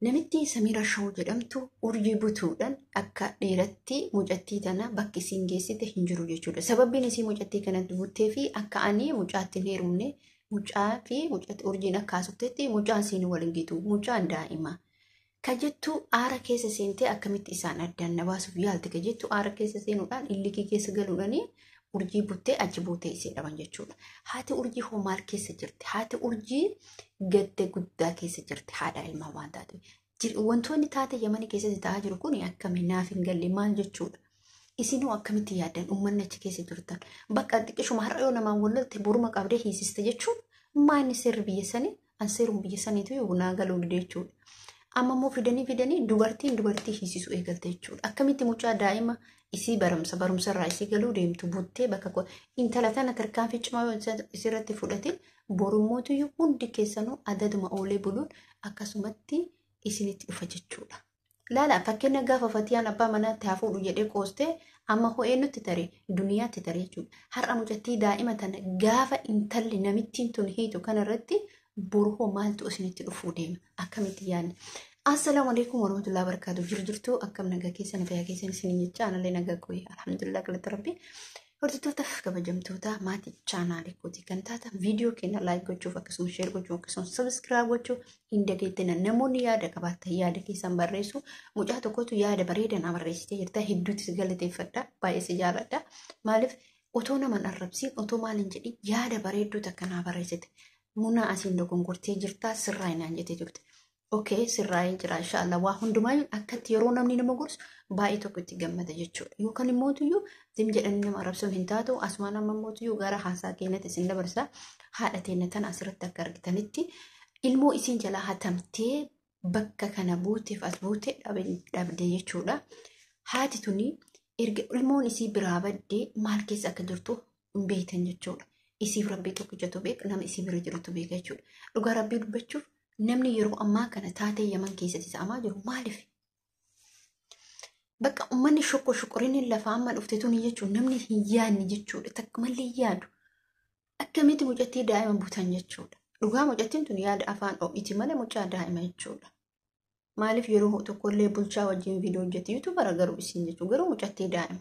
Namitti Samiira Shaw jedhamtu urjii butuudhaan akka dhiiratti mucattii tana bakki isiin geessite hin jiru jechuudha. Sababbiin isii mucattii kanatti buttee fi akka ani mucaatti hin heerumne, mucaa fi mucatti urjiin akka haasoftetti mucaan siin wal hin gitu, mucaan daa'ima. Ka jettu aara keessa seentee akkamitti isaan addaan na baasuuf yaalte ka jettu aara keessa seenuudhaan illikii keessa galuudhaanii urjii buttee achi buutee isii dhaban jechuudha. Haati urjii hoo maal keessa jirti? Haati urjii gadda guddaa keessa jirti, haadha ilmaa waan taateef. Wantoonni taate Yamanii keessatti ta'aa jiru kun akkami naaf hin galle, maal jechuudha? Isinuu akkamitti yaaddan, uummanni achi keessa jirtan? Bakka xiqqishuma har'a yoo namaan wal lolte boruma qabdee hiisiste jechuun maanni seerri biyya sanii, an seeruma biyya saniitu yoo naa galuu dide jechuudha. Amma immoo fidanii fidanii dubartiin dubartii hiisisu eegalte jechuudha. Akkamitti mucaa daa'ima isii barumsarraa isii galuu deemtu buttee bakka intala tana tarkaanfii cimaa yoo isirratti fudhate, borummootuyyuu hundi keessanuu adaduma oolee buluun akkasumatti isinitti dhufa jechuudha. Laala, fakkeenya gaafa Fatiyaan abbaa manaatti haa fuudhu jedhee qoostee amma ho'ee nutti tare, duniyaatti tare jechuudha. Har'a mucattii daa'ima tana gaafa intalli namittiin tun hiitu kanarratti boru hoo maaltu isinitti dhufuu deema? Akkamitti yaadne? Assalaamu alaikum warahmatullahi wabarakatuh. Jirtu, akkam nagaa keessan, fayyaa keessan isiniin jecha, anallee nagaa kooyi, alhamdulillah, galata rabbi. Hordoftoota kabajamtoota maatii chaanaalii kootii kan taatan, viidiyoo keenya like gochuuf, akkasumas share gochuuf, akkasumas subscribe gochuuf hin dageettina. Namoonni yaada qabaattan yaada keessan barreessu. Mucaa tokkotu yaada bareedaa na barreessitee jirta. Hedduutti si galateeffadha. Baay'ee si jaaladha. Maaliif otoo nama hin arrabsiin, otoo maal hin jedhin yaada bareedduu takka naa barreessite. Munaa asiin dogongortee jirtaa, sirraa naan jettee turte. Okay, sirraa'ee jira inshaallah. Waa hundumaayyuu akkatti yeroo namni nama gorsu baay'ee tokko itti gammada jechuudha. Yookaan immoo tuyyuu zim jedhanii nama arrabsuun hin taatu. Asumaan amma immoo tuyyuu gara haasaa keenyatti isin dabarsa. Haadha teenya tana asirratti akka argitanitti ilmoo isiin jalaa hatamtee bakka kana buuteef as buute dhabde jechuudha. Haati tuni erga ilmoon isii biraa baddee maal keessa akka jirtu hin beektan jechuudha. Isiif rabbii tokkichatu beeka, nama isii bira jirutu beeka jechuudha. Dhugaa rabbii dubbachuuf, namni yeroo ammaa kana taatee Yaman keessatti ta'amaa jiru maaliif? Bakka uummanni shokko shokkorinni lafaa amma dhufte tuni jechuun namni hin yaadne jechuudha. Takka malee yaadu. Akkamitti mucattii daa'ima butan jechuudha. Dhugaa mucattiin tun yaada afaan oo'iti malee mucaa daa'ima jechuudha. Maaliif yeroo tokkollee bulchaa wajjin viidiyoo hojjete yuutuubara garuu isiin jechuudha. Garuu mucattii daa'ima.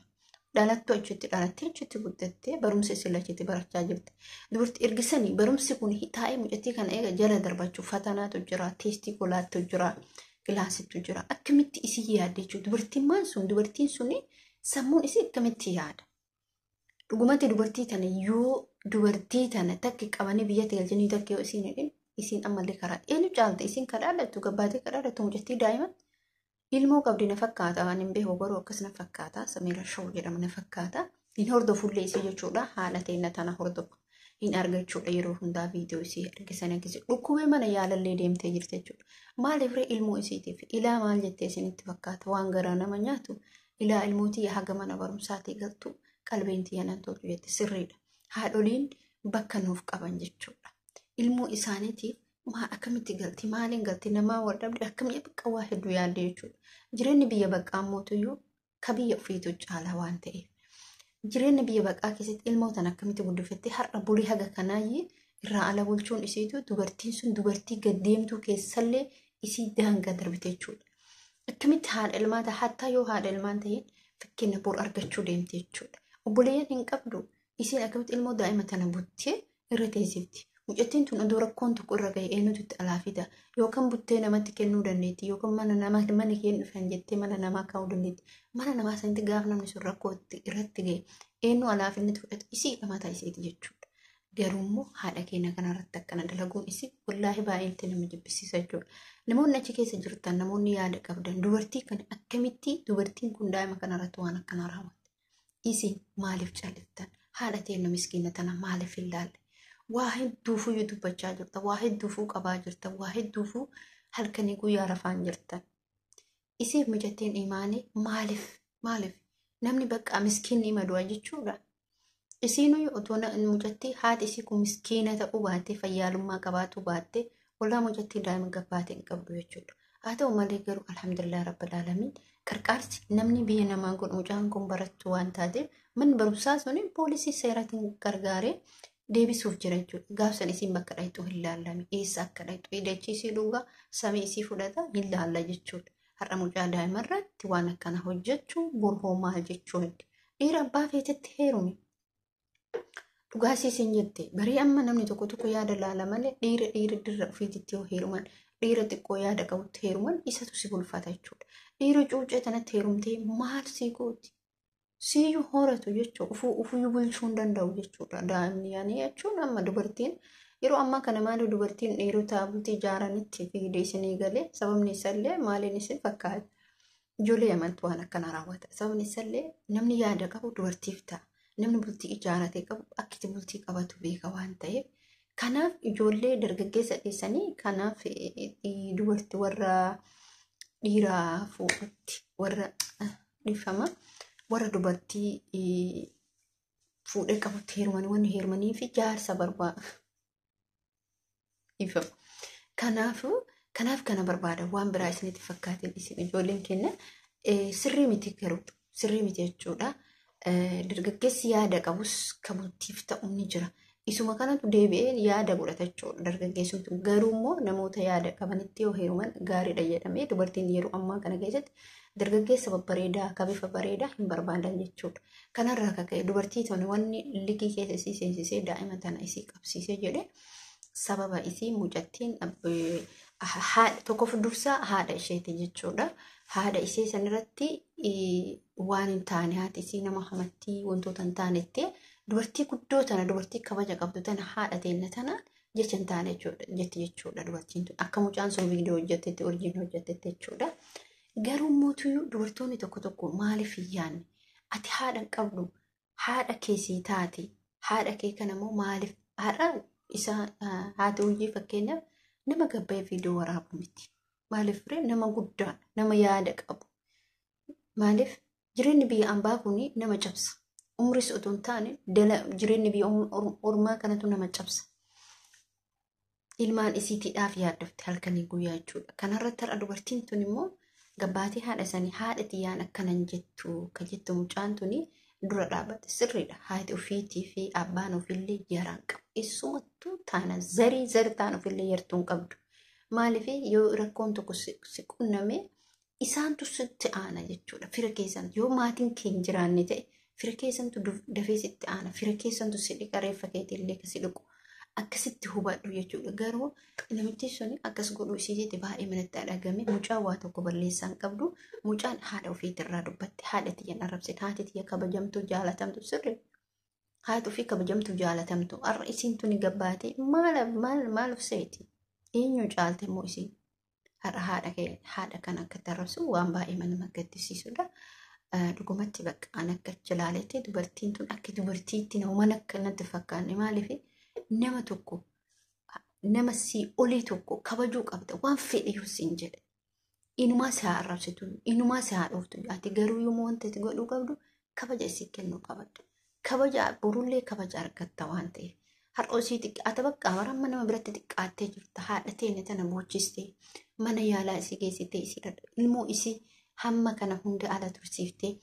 Dhalattuu achitti dhalattee achitti guddattee barumsa isin achitti barachaa jirti. Dubartii ergisanii barumsi kun taa'ee mucattii kana eega jala darbachuu fatanaatu jira, teestii kolaattu jira, kilaasittu jira. Akkamitti isii yaadde jechuudha. Dubartiin maan sun, dubartiin suni sammuun isii akkamitti yaada? Dhugumatti dubartii tana yoo dubartii tana takki qabanii biyyatti galchanii takki yoo isiin hidhin, isiin ammallee karaa eenyu caalte? Isiin kadhaa dhattu, gabbaatee kadhaa dhattu, mucattii daa'ima ilmoo qabdi na fakkaata, waan hin beeku garuu akkas na fakkaata. Samiira Shaw jedhama na fakkaata. Hin hordofullee isii jechuudha. Haala teenya tana hordofu hin argachuudha, yeroo hundaa viidiyoo isii argisan akkasii dhukkubee mana yaalallee deemtee jirti jechuudha. Maaliif ree ilmoo isiitiif ilaa maal jettee isinitti fakkaata? Waan garaa nama nyaatu, ilaa ilmootii haga mana barumsaatii galtu qalbeen tiyya nan toltu jette, sirriidha. Haadholiin bakka nuuf qaban jechuudha. Ilmoo isaaniitiif maa akkamitti galti, maaliin galti, namaa wal dhabde, akkamii bakka waa hedduu yaadde jechuudha. Jireenyi biyya baqaa mootuyyuu ka biyya ofiitu caala waan ta'eef. Jireenya biyya baqaa keessatti ilmoo tana akkamitti guddifattee har'a bulii haga kanaayyee irraa ala bulchuun isiitu, dubartiin sun dubartii gaddeemtuu keessallee isii daangaa darbite jechuudha. Akkamitti haadha ilmaa ta'a, hattaa yoo haadha ilmaan ta'in fakkeenya bor argachuu deemte jechuudha. Obboleeyyan hin qabdu, isiin akkamitti ilmoo daa'ima tana buttee irra teessifti? Mucattiin tun odoo rakkoon tokko irra gahe eenyutu itti alaa fida? Yookaan buttee namatti kennuu dandeetti, yookaan mana namaa, mana kee dhufan jettee mana namaa kaa'uu dandeetti. Mana namaa sanitti gaafa namni sun rakkoo irratti gahe eenyu alaa finnitti fudhatu? Isii mataa isiiti jechuudha. Garuu immoo haadha keenya kanarratti akkana dalaguun isii wallaahi baay'eetti nama jibbisiisa jechuudha. Namoonni achi keessa jirtan, namoonni yaada qabdan, dubartii kana akkamitti dubartiin kun daa'ima kanarratti waan akkanaa raawwatte? Isin maaliif calliftan? Haadha teenya miskiina tana maaliif hin laalle? Waa hedduufuyyuu dubbachaa jirta, waa hedduufuu qabaa jirta, waa hedduufuu halkanii guyyaa rafaan jirtan. Isiif mucattiin imaanii maaliif, maaliif namni bakka miskiinni ima du'a jechuudha. Isiinuu otoo mucattii haati isii kun miskiina ta'uu baattee, fayyaalummaa qabaatuu baattee, walaa mucattii daa'ima gabbaatee hin qabdu jechuudha. Haa ta'u malee garuu alhamdulillah rabbil aalamiin, qarqaarsi namni biyya namaa godhu, mucaan kun barattu waan taateef manni barumsaa suni poolisii seeratiin gargaaree Deebisuuf jira jechuudha. Gaafsan isiin bakka dhayxu hin laallame. Eessa akka dhayxu dachii isii dhugaa samii isii fudhata hin laalla jechuudha. Har'a mucaa daa'imarratti waan akkana hojjechuu borhoo maal jechuu hedde. Dhiira abbaa feetetti heerumi. Dhugaa isiin jette barii amma namni tokko tokko yaada laala malee dhiira dhiira dirra ofiititti yoo heeruman dhiira xiqqoo yaada qabutti heeruman isatu si bulfata jechuudha. Dhiira cuucee tanatti heerumtee maal sii gooti? Siyyuu horatu jechuudha. Ufuyyuu bulchuu hin danda'u jechuudha. Daa'imni yaanii jechuun amma dubartiin yeroo ammaa kana maali dubartiin dhiirota bultii ijaaranitti fiigdee isinii galee sababni isaallee maaliin isin fakkaata? Ijoollee amantuu waan akkanaa raawwata. Sababni isaallee namni yaada qabu dubartiif ta'a. Namni bultii ijaarate qabu akkitti bultii qabatu beeka waan ta'eef. Kanaaf ijoollee dargaggeessa dhiisanii kanaaf dubartii warra dhiiraa fuudhutti warra dhiifama warra dubartii fuudhee qabutti heerumanii wanni heerumanii fi jaarsa barbaada. Dhiifama. Kanaaf kana barbaada waan biraa isinitti fakkaateen isin ijoolleen keenya sirrii miti garuu sirrii miti jechuudha. Dargaggeessi yaada qabus kan bultiif ta'u ni jira. Isuma kanatu deebi'ee yaada godhata jechuudha dargaggeessumtu. Garuu immoo namoota yaada qabanitti yoo heeruman gaariidha jedhamee dubartiin yeroo ammaa kana keessatti dargaggeessa babbareedaa akka bifa bareedaa hin barbaadan jechuudha. Kanarraa akka ka'e dubartii tuni wanni likii keessa isii seensisee daa'ima tana isii qabsiisee jedhee sababa isii mucattiin tokkoof dursaa haadha isheeti jechuudha. Haadha ishee sanirratti waan hin taane haati isii nama hamattii wantoota hin taanetti dubartii guddoo tana dubartii kabaja qabdu tana haadha teenna tana jecha hin taane jetti jechuudha dubartiin tun akka mucaan sun viidiyoo hojjettetti urjiin hojjettetti jechuudha. Garuu mootuyyuu dubartoonni tokko tokko maaliif hin yaadne ati haadha hin qabdu haadha keessii taate haadha kee kana immoo maaliif haadha isa haati urjii fakkeenyaaf nama gabbayee viidiyoo waraabu miti. Maaliif ree nama guddaa nama yaada qabu. Maaliif jireenyi biyya ambaa kun nama cabsa. Umris otoo hin taane jireenyi biyya ormaa kanatu nama cabsa. Ilmaan isiitiidhaaf yaaddofte halkanii guyyaa jechuudha. Kanarratti har'a dubartiin tun immoo gabbaatee haadha isaanii haadha xiyyaan akkanan jettu kan jettu mucaan tuni dura dhaabbate sirriidha. Haati ofiitii fi abbaan ofiillee yaraan qabu. Eessumattuu taana zarii zari taan ofiillee yartuu hin qabdu. Maaliif yoo rakkoon tokko si qunname isaantu sitti aana jechuudha. Fira keessan yoo maatiin kee hin jiraanne ta'e fira keessantu dafee sitti aana. Fira keessantu si dhiqa reeffa keetiillee si dhiqu. Akkasitti hubadhu jechuudha. Garuu namichi sun akkas godhuu isiititti baay'ee manatti dhagame. Mucaan waa tokko balleessaa hin qabdu. Mucaan haadha ofiitirraa dubbatte. Haadha tiyyan arrabsite. Haati tiyya kabajamtu jaalatamtu sirri. Haati ofii kabajamtu jaalatamtu. Har'a isiin tuni gabbaatee maal maal maal of seeti? Eenyu caalte immoo isiin? Har'a haadha haadha kana akkatti arrabsu waan baay'ee nama gaddisiisudha. Dhugumatti bakka an akka achi ilaaletti dubartiin tun akka dubartiitti nama akka natti fakkaanne maaliif nama tokko nama sii olii tokko kabajuu qabda waan fedhe yoo siin jedhe. Inumaa si haa arrabsitu, inumaa si haa dhooftu. Ati garuu yommuu wanta itti godhuu qabdu kabaja isii kennuu qabda. Kabaja borullee kabaja argatta waan ta'eef. Har'a osii xiqqaata bakka baramma nama biratti xiqqaattee jirta. Haadha teenya tana boochistee mana yaalaa isii geessitee isii ilmoo isii hamma kana hunda ala tursiiftee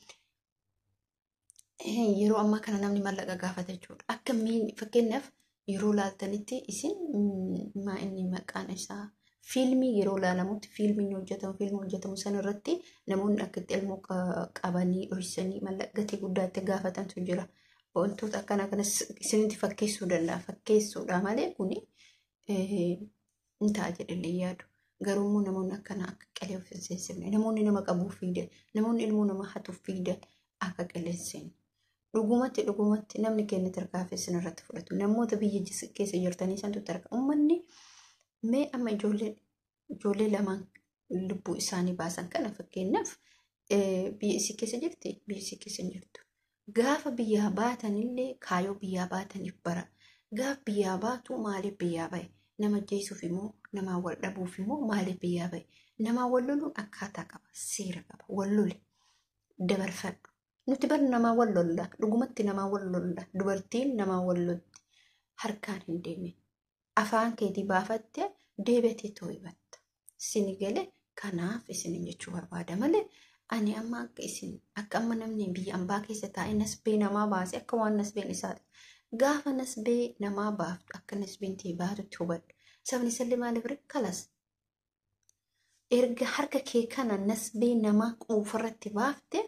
yeroo ammaa kana namni mallaqa gaafata jechuudha. Akka fakkeenyaaf yeroo laaltanitti isin maa inni maqaan isaa fiilmii yeroo laalamutti fiilmiin hojjetamu fiilmii hojjetamu sana irratti namoonni akka itti ilmoo qabanii dhoksanii mallaqa gatii guddaatti gaafatantu jira. Wantoota akkana kanas isinitti fakkeessuu danda'a. Fakkeessuudha malee kuni hin ta'a jedhanii yaadu. Garuu immoo namoonni akkana akka qilee of hin seensifne namoonni nama qabuuf fiidan namoonni ilmoo nama hatuuf fiidan akka qilee hin seenne. Dhugumatti dhugumatti namni keenya tarkaanfii isin irratti fudhatu. Namoota biyya keessa jirtanii santu tarka. Uummanni mee amma ijoollee lamaan lubbuu isaanii baasan kana fakkeenyaaf biyya isii keessa jirti biyya isii keessa hin jirtu. Gaafa biyyaa baatanillee kaayoo biyyaa baataniif bara. Gaafa biyyaa baatu maaliif biyyaa bahe? Nama ajjeesuuf immoo namaa wal dhabuuf immoo maaliif biyyaa bahe? Namaa wal loluun akkaataa qaba, seera qaba. Wal lole dabarfadhu. Nuti bar namaa wal lolla. Dhugumatti namaa wal lolla. Dubartiin namaa wal lolti. Harkaan hin deemin. Afaan keetii baafattee deebitee too'ibatta. Isin galee kanaaf isin jechuu barbaada malee ani amma akka isin akka amma namni biyya ambaa keessa taa'ee nasbee namaa baasee akka waan nasbeen isaa Gaafa nasbee namaa baaftu akka nasbeen ta'e baatutti hubadhu. Sabni isallee maaliif kalas? Erga harka kee kana nasbee namaa quufarratti baafte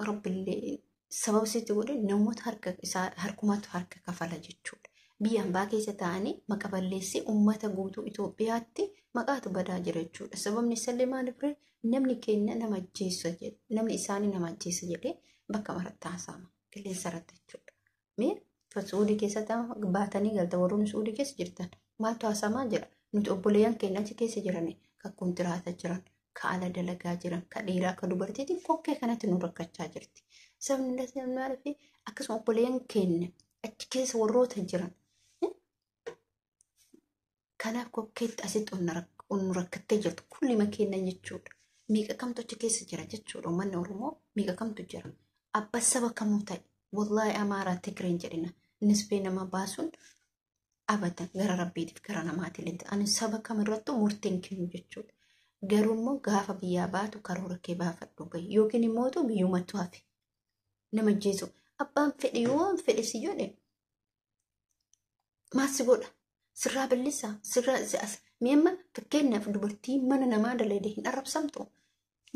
rabbillee sababa sitti godhe namoota harka isaa harkumatu harka kafala jechuudha. Biyya hambaa keessa taa'anii maqa balleessee uummata guutuu Itoophiyaatti maqaatu badaa jira jechuudha. Sababni isallee maaliif namni keenya nama ajjeessa jedhe namni isaanii nama ajjeessa jedhee bakka maratti haasa'ama qilleensa irratti jechuudha. Mee Suudii keessatti baatanii galta warroonni Suudii keessa jirtan maaltu haasamaa jira? Nuti obboleeyyan keenya achi keessa jiran kan kontiraata jiran, kan ala dalagaa jiran, kan dhiiraa kan dubartiitiin kokkee kanatti nu rakkachaa jirti. Sabni maaliif akkasuma obboleeyyan keenya achi keessa warroota jiran. Kanaaf kokkeetti asitti nu rakkattee jirtu kullima keenya jechuudha. Miiqa kamtu achi keessa jira jechuudha. Uummanni Oromoo miiqa kamtu jira. Abbaa saba kamuu ta'e wallaahi Amaaraa Tigreen jedhina. Nisbee nama baasuun abadan gara rabbiitiif gara namaatiin illee ani saba kamirrattuu murteen kennu jechuudha. Garuu immoo gaafa biyyaa baatu karoora kee baafadhu bahi yookiin immoo biyyumattu hafe nama jeesu abbaan fedhe yoo fedhe si jedhe maal si godha sirraa bilisa sirraa mi'amma fakkeenyaaf dubartii mana namaa dalagde hin arrabsamtu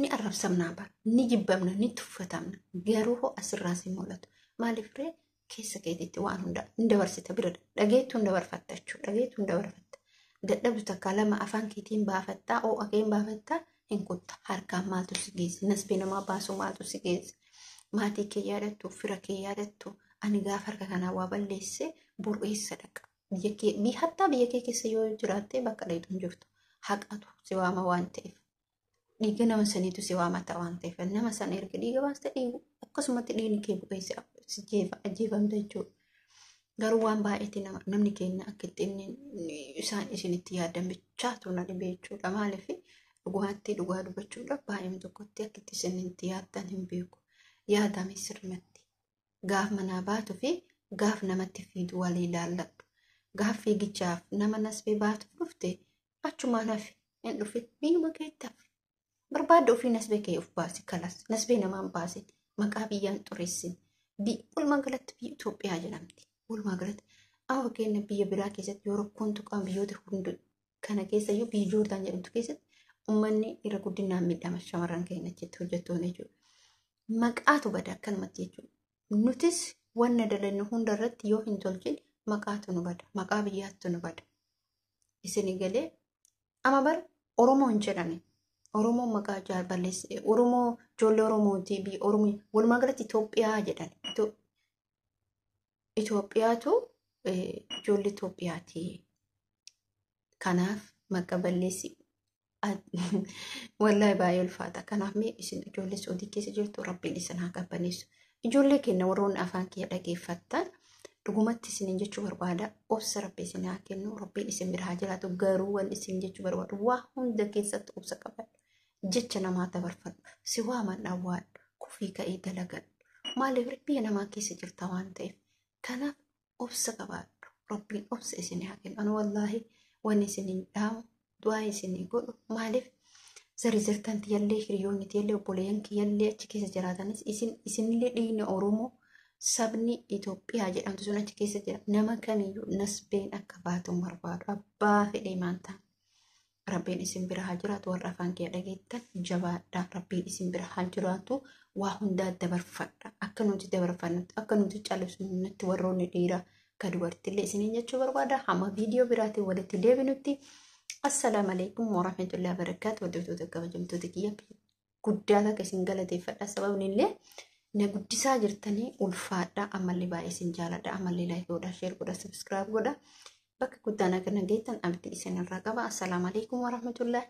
ni arrabsamnaa bara ni jibbamna ni tuffatamna garuu hoo asirraa si mul'atu maaliif ree keessa keetitti waan hunda hin dabarsita bira dhageettu hin dabarfatta jechuudha dhageettu hin dabarfatta dadhabdu takka lama afaan keetiin baafattaa oo'a keen baafattaa hin kutta harkaan maaltu si geesse nasbee namaa baasuu maaltu si geesse maatii kee yaadattu fira kee yaadattu ani gaafa harka kanaa waa balleesse boru eessa dhaqa biyya kee hattaa biyya kee keessa yoo jiraatte bakka dheetu hin jirtu haqatu si waama waan ta'eef dhiiga nama saniitu si waamata waan ta'eef nama sana erga dhiiga baaste dhiigu akkasumatti dhiigni kee bu'ee si ajjeefamta jechuudha. Garuu waan baay'eetti namni keenya akka itti inni isaan isinitti yaadan bichaatu na dhibe jechuudha. Maaliif dhugaatti dhugaa dubbachuudhaaf baay'een tokkotti akka itti isinitti yaaddan hin beeku. Yaadame sirnatti. Gaaf manaa baatuu fi gaaf namatti fiidu walii ilaalladhu. Gaaf fiigichaaf nama nasbee baatuuf dhufte achumaan hafi hin dhufin biyyuma keetti hafi. Barbaadde ofii nasbee kee of baasi kalas nasbee namaan baasin maqaa biyyaan xureessin. Walumaa galatti biyya Itoophiyaa jedhamti. Walumaa galatti amma fakkeenya biyya biraa keessatti yoo rakkoon tuqaan biyyoota hundi kana keessa iyyuu biyya Joordaan jedhamtu keessatti uummanni irra guddinaan miidhama shamarran keenya achitti hojjettoonni jechuudha. Maqaatu bada akkanumatti jechuudha. Nutis wanna dalannu hunda irratti yoo hin tolchin maqaatu nu bada. Maqaa biyyaattu nu bada. Isin galee amma bara Oromoo hin jedhani. Oromoon maqaa balleesse Oromoo ijoollee Oromooti biyya Oromoo walumaa galatti Itoophiyaa jedhan. Itoophiyaatu ijoollee Itoophiyaati. Kanaaf maqa balleessi wallaahi baay'ee ulfaata. Kanaaf mee isin ijoollee Saudii keessa jirtu rabbiin isin haa qabbaneessu. Ijoollee keenya warroonni afaan kiyya dhageeffattan dhugumatti isiniin jechuu barbaada. Obsa rabbi isin haa kennu. Rabbiin isin bira haa jiraatu. Garuu wanni isin jechuu barbaadu waa hunda keessatti obsa qabadhu. Jecha namaa dabarfadhu. Si waaman dhawwaadhu. Kufii ka'ee dalagadhu. Maaliif biyya namaa keessa jirta waan ta'eef. Kanaaf obsa qabaadhu. Rabbiin obsa isin haa kennu. Ani wallaahi wanni isiniin dhaamu du'aa isinii godhu maaliif zarii jirtan tiyyallee hiriyoonni tiyyallee obboleeyyan kiyyallee achi keessa jiraatanis isinillee dhiigni Oromoo sabni Itoophiyaa jedhamtu sun achi keessa jira. Nama kamiyyuu nasbeen akka baatu hin barbaadu. Abbaa fedhee maanta. Rabbiin isin bira haa jiraatu warra afaan kee dhageettan jabaadha. Rabbiin isin bira haa jiraatu waa hundaa dabarfadha. Akka nuti dabarfannutti akka nuti callisnutti warroonni dhiiraa ka dubartillee isiniin jechuu barbaada. Hamma viidiyoo biraatiin walitti deebinutti. Assalaamu alaikum warahmatullahi wabarakaatu. Hordoftoota kabajamtoota kiyya guddaa takka isin galateeffadha. Sababni illee na guddisaa jirtanii ulfaadha. Ammallee baay'ee isin jaaladha. Ammallee like godha, share godha, subscribe godha. Bakka guddaan akka na geettan abdii isinirraa qaba. Assalaamu alaikum warahmatullahi.